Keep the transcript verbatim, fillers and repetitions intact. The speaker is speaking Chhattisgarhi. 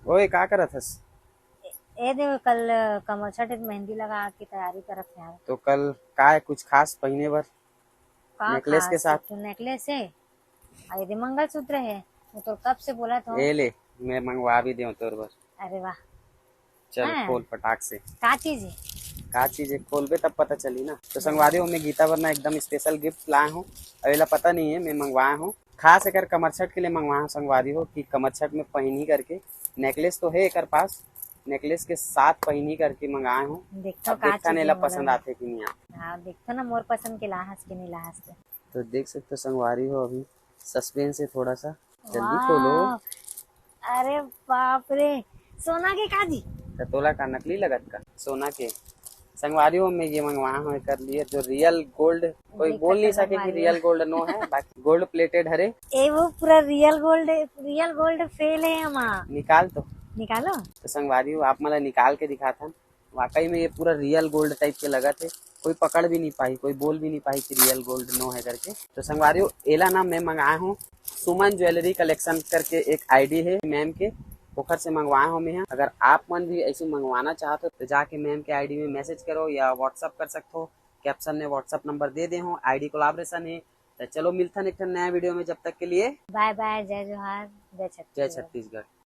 ओए, का करत हस? ए दे, कल कमरछठ मेहंदी लगा के तैयारी करत हे। तो कल का है कुछ खास पहिने बर? का नेकलेस के खास? साथ? तो नेकलेस है, आ ये दे मंगलसूत्र है। मैं तो कब से बोला था। ए ले, मैं मंगवा भी देव तोर बर। अरे वाह, चल हाँ। खोल फटाक से। का चीज है? का चीज है खोलबे तब पता चली ना। तो संगवारी हो, मैं गीता बर ना एकदम स्पेशल गिफ्ट लाए हूँ। अब एला पता नहीं है, मैं मंगवाए हूँ, खास एकर कमरछठ के लिए मंगवाए हूँ संगवारी हो, कि कमरछठ में पहिनही करके नेकलेस तो है एकर पास, नेकलेस के साथ पहिनही करके मंगाए हूँ। देखो अब का देखता चीज नहीं है ला मोला। पसंद आथे कि नहीं आथे। हाँ, देखो ना मोर पसंद के लाहस के नहीं लाहस के। तो देख सकते हो संगवारी हो, अभी सस्पेंस है थोड़ा सा, जल्दी खोलो। वाह, अरे बाप रे, सोना के का जी? तो तोला का नकली लगत का सोना के? संगवारी हो, मैं ये मंगवाया हूँ एकर लिए जो रियल गोल्ड, कोई देखत बोल नहीं है सके कि संगवारी हो। रियल गोल्ड नो है, बाकी गोल्ड प्लेटेड हरे। ए वो पूरा real gold, real gold fail है हमा। निकाल तो। निकालो। तो संगवारी हो, आप मला निकाल के दिखाथन, वाकई में ये पूरा रियल गोल्ड टाइप के लगत है। कोई पकड़ भी नहीं पाही, कोई बोल भी नहीं पाही कि रियल गोल्ड नो है करके। तो संगवारी हो, एला ना मैं मंगाए हूँ सुमन ज्वेलरी कलेक्शन करके एक आईडी है मैम के, ओखर से मंगवाए हूँ मैं। अगर आप मन भी ऐसे मंगवाना चाहते हो तो जाके मैम के आईडी में मैसेज करो या व्हाट्सअप कर सकते हो। कैप्शन में व्हाट्सअप नंबर दे दे हूँ, आईडी कोलाब्रेशन है। तो चलो मिलथन एक ठन नया वीडियो में, जब तक के लिए बाय बाय, जय जोहार, जय छत्तीसगढ़। जय छत्तीसगढ़।